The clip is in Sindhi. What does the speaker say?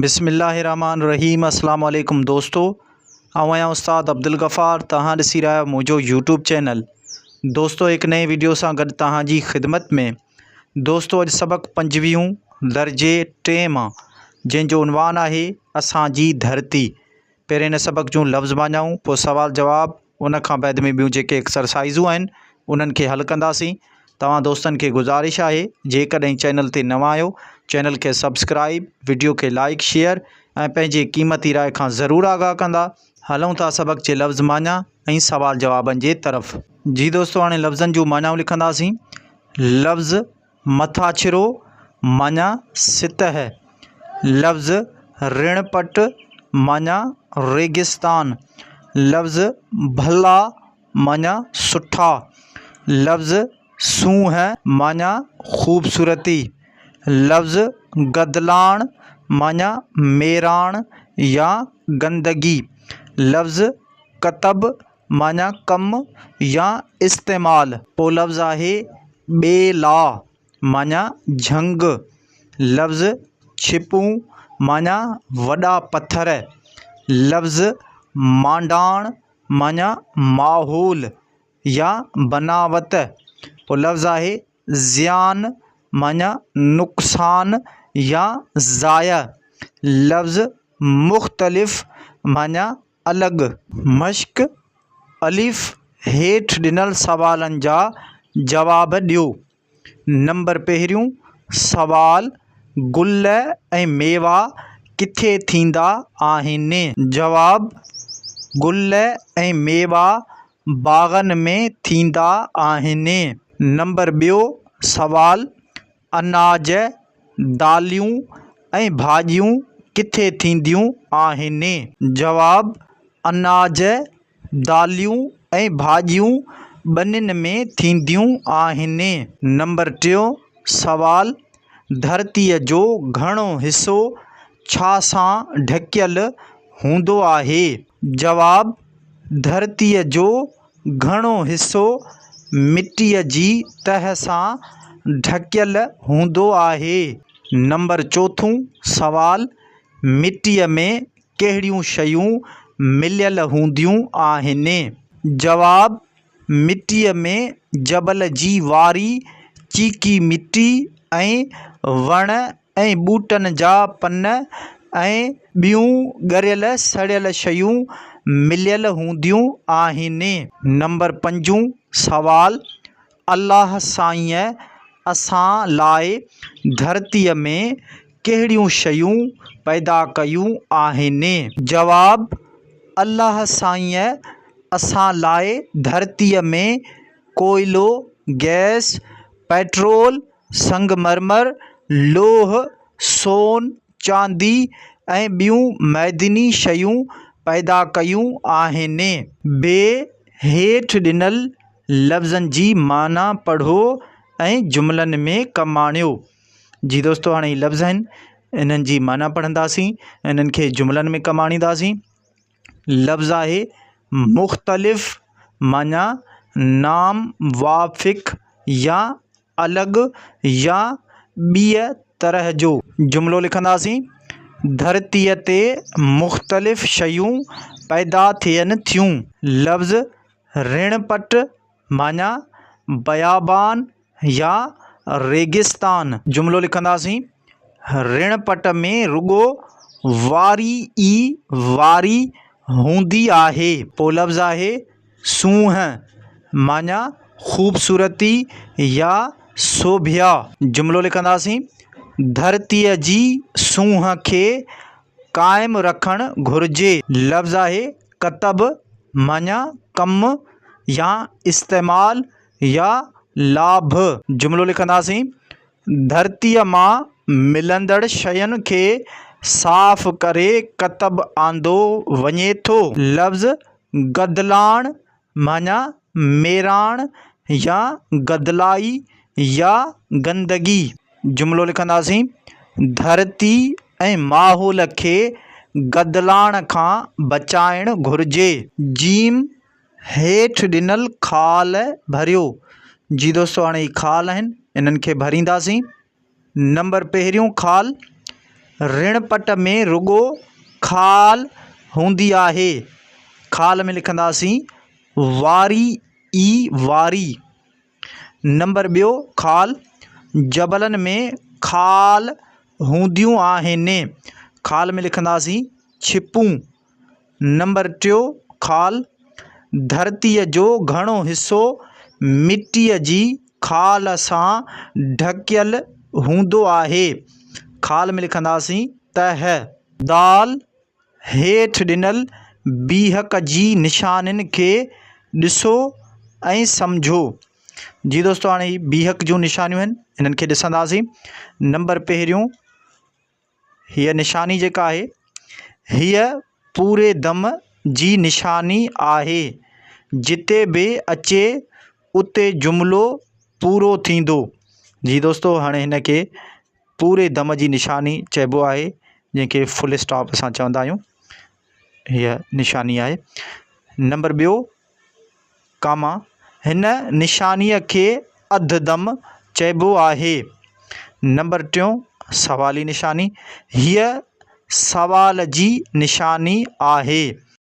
بسم الله الرحمٰن الرحيم اسلام عليڪم دوستو آئون آهيان استاد عبدالغفار توهان ڏسي رهيا آهيو منهنجو يوٽيوب چينل دوستو هڪ نئين ويڊيو سان گڏ توهان جي خدمت ۾ دوستو اڄ سبق پنجويهون درجي ٽئين مان جنهن جو عنوان آهي اسان جي ڌرتي پهرين هن سبق جون لفظ معنائون پوء سوال جواب ان کان بعد ۾ ٻيون جيڪي ايڪسرسائيزون آهن انهن کي حل ڪنداسين توهان دوستن کي گذارش آهي جيڪڏهن چينل تي نوان آهيو چينل کي سبسڪرائيب وڊيو کي لائيڪ شيئر ۽ پنهنجي قيمتي راء کان ضرور آگاهه ڪندا. هلون ٿا سبق جي لفظ معنيٰ ۽ سوال جوابن جي طرف. جي دوستو هاڻي لفظن جون معنائون لکنداسين لفظ مٿاڇرو معنيٰ سطح، لفظ رڻ پٽ معنيٰ ريگستان، لفظ ڀلا معنيٰ سٺا، لفظ سونهن معنيٰ خوبصورتي، لفظ گدلاڻ معنيٰ ميراڻ يا گندگي، لفظ ڪتب معنيٰ ڪم يا استعمال. پوء لفظ آهي ٻيلا معنيٰ جهنگ. لفظ ڇپون معنيٰ وڏا پٿر. لفظ مانڊاڻ معنيٰ ماحول يا بناوت. پوء لفظ آهي زيان معنيٰ نقصان يا ضايع. لفظ مختلف معنيٰ الڳ. مشق، الف، هيٺ ڏنل سوالن جا جواب ڏيو. نمبر پهريون سوال، گل ۽ ميوا ڪٿي ٿيندا آهن؟ جواب، گل ۽ ميوا باغن ۾ ٿيندا آهن. نمبر ٻيو سوال، اناج، داليون ۽ ڀاڄيون ڪٿي ٿينديون آهن؟ جواب، اناج، داليون ۽ ڀاڄيون ٻنين ۾ ٿينديون آهن. نمبر ٽيون سوال، ڌرتيء جو گهڻو حصو ڇا سان ڍڪيل هوندو آهي؟ جواب، ڌرتيء جو گهڻو حصو مٽيء جي تهه سان ڍڪيل هوندو آهي. نمبر چوٿون سوال، مٽيء ۾ ڪهڙيون شيون مليل هونديون آهن؟ جواب، مٽيء ۾ جبل جي واري، چيڪي مٽي ۽ وڻ ۽ ٻوٽن جا پن ۽ ٻيون ڳريل سڙيل شيون مليل هونديون آهن. نمبر پنجون سوال، الله سائينء اسان لاء ڌرتيء ۾ ڪهڙيون شيون پيدا ڪيون آهن؟ جواب، الله سائينء اسان لاء ڌرتيء ۾ ڪوئلو، گئس، پيٽرول، سنگ مرمر، لوهه، سون، چاندي ۽ ٻيون معدني شيون پيدا ڪيون آهن. بي هيٺ ڏنل لفظن جي معنيٰ پڙهو ۽ جملن ۾ ڪم آڻيو. جي دوستو هاڻي هي لفظ آهن انهن جي معنيٰ پڙهنداسين ۽ انهن کي جملن ۾ ڪم آڻينداسين. لفظ آهي مختلف معنيٰ ناموافق يا الڳ يا ٻيء طرح جو. جملو لکنداسين، ڌرتيء تي مختلف شيون پيدا ٿين ٿيون. لفظ رڻ پٽ معنيٰ بيابان يا ريگستان. جملو لکنداسين، رڻ پٽ ۾ رڳو واري ئي واري هوندي آهي. پوء لفظ آهي سونهن معنيٰ خوبصورتي يا سوڀيا. جملو لکنداسين، ڌرتيء جي سونهن کي قائم رکڻ گهرجي. لفظ آهي ڪتب معنيٰ ڪم يا استعمال يا لاڀ. جملو لکنداسين، ڌرتيء مان ملندڙ شين کي صاف ڪري ڪتب آندو وڃي ٿو. لفظ گدلاڻ معنيٰ ميراڻ يا گدلائي يا گندگي. جملو لکنداسين، ڌرتي ۽ ماحول کي گدلاڻ کان بچائڻ گهرجي. جيم هيٺ ڏنل خال ڀريو. جي دوستو هاڻي هي خال آهن انهن کي ڀرينداسين. نمبر پهريون خال، رڻپٽ ۾ رڳو خال هوندي آهي. خال ۾ لکنداسين واري ئي واري. نمبر ٻيو خال، جبلن ۾ خال هونديون آهن. خال ۾ لکنداسين ڇپون. نمبر ٽيو خال، ڌرتيء جو گهڻو حصو مٽيء جي خال سان ڍڪيل هوندو آهي. خال ۾ لکنداسين تهه. دال، هيٺ ڏنل بيهڪ جي نشانين کي ڏسو ۽ سمجهو. جي دوستو هاڻي هي بيهڪ جون نشانيون آهن انهن کي ڏسنداسين. نمبر پهريون هيء نشاني جيڪا آهي هيء پوري دم جي نشاني آهي. جتي به اچي اتي جملو پورو ٿيندو. جي دوستو هاڻي هن کي پوري دم جي نشاني چئبو آهي جنهن کي فل اسٽاپ اسان چوندا آهيون هيء نشاني آهي نمبر ٻيو ڪاما هن نشانيء کي اڌ دم چئبو آهي نمبر ٽيون سوالي نشاني هيء سوال جي نشاني آهي.